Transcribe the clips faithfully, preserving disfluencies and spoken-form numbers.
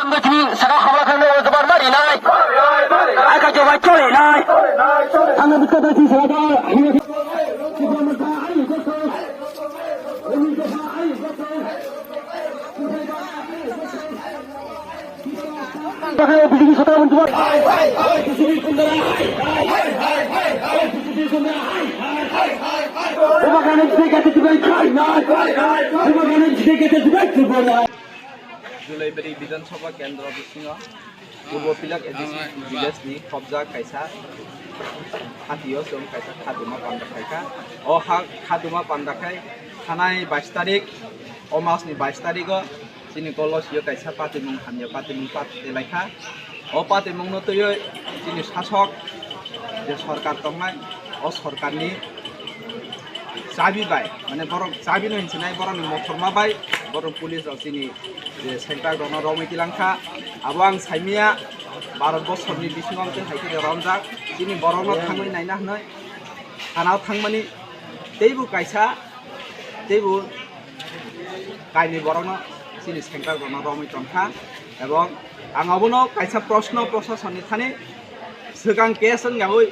Ang saka khobla khangno jobar mari nai. Aka jobar chole nai. Ang bukha dasi saka. Julaibari Bidhan Sabha Kendro bisingo Purbo Pilak A D C village ni khobjak kaisa hatio chwng kaisa khaduma panda khaikha. O ha khaduma panda khai thanai bais tarik, o mas ni bais tarik o chini Kolosio kaisa patimung hamya patimung pat telaikha. O patimung no twiwi chini sasok je sorkar tongnai, o sorkar ni chabi bai, mane borok chabi no hinsinai, borok ni mothorma bai, borok police rok chini je sengkrak rok no romwi tilangkha. Abo ang saimia Bharat bosor ni bisingo amtwi hai khe romjak, chini borok no thangwi naina hwnwi thana o thangmani teibo kaisa, teibo kainwi borokno chini sengkrak rokno romwi tongkha, ebong ang abono kaisa proshno prosasonni thani swkang case wngyawi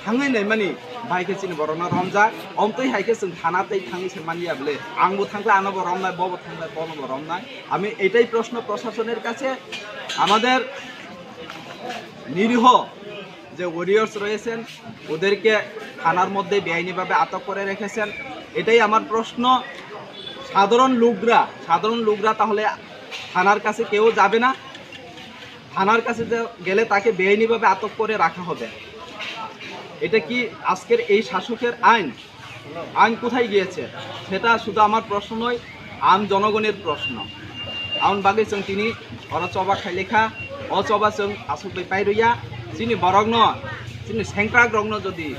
thangwi naimani bai khe chini borokno romjak, omtwi hai khe chwng thana tei thangwi se manya bwle, angbo thangkhe anobo romnai, bobo thangkhe bonobo romnai. আমি এটাই প্রশ্ন প্রশাসনের কাছে, আমাদের নিরীহ যে ওয়ারিয়র্স রয়েছেন, ওদেরকে থানার মধ্যে বেআইনিভাবে আটক করে রেখেছেন। এটাই আমার প্রশ্ন। সাধারণ লোকরা, সাধারণ লোকরা তাহলে থানার কাছে কেউ যাবে না? থানার কাছে যে গেলে তাকে বেআইনিভাবে আটক করে রাখা হবে। এটা কি আজকের এই শাসকের আইন? আইন কোথায় গিয়েছে? সেটা শুধু আমার প্রশ্ন নয়, আম জনগণের প্রশ্ন। Aboni bagwi chwng tini oro choba khailekha, o choba chwng aswk bai pairwya, chini borokno, chini sengkrak rokno jodi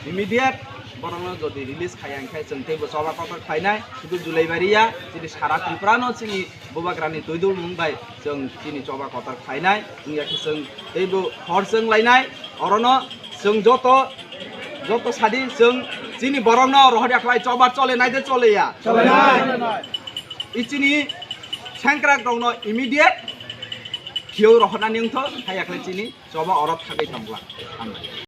immediate borokno jodi release khaiya, hinkhe chwng teibo choba kotor khlainai, sudu Julaibari ya, chini sara Tripura no chini Bubagrani twidulmung bai chwng chini choba kotor khlainai, wngya khe chwng teibo hor chwng lainai, orono chwng joto, joto sadi chwng chini borokno rohorya khlai choba chole nai de chole ya? Chole nai. I chini sengkrak rokno immediate phiyok rohornani wngtho, haiya khlai chini choba oro thagwi tongla. Hambai.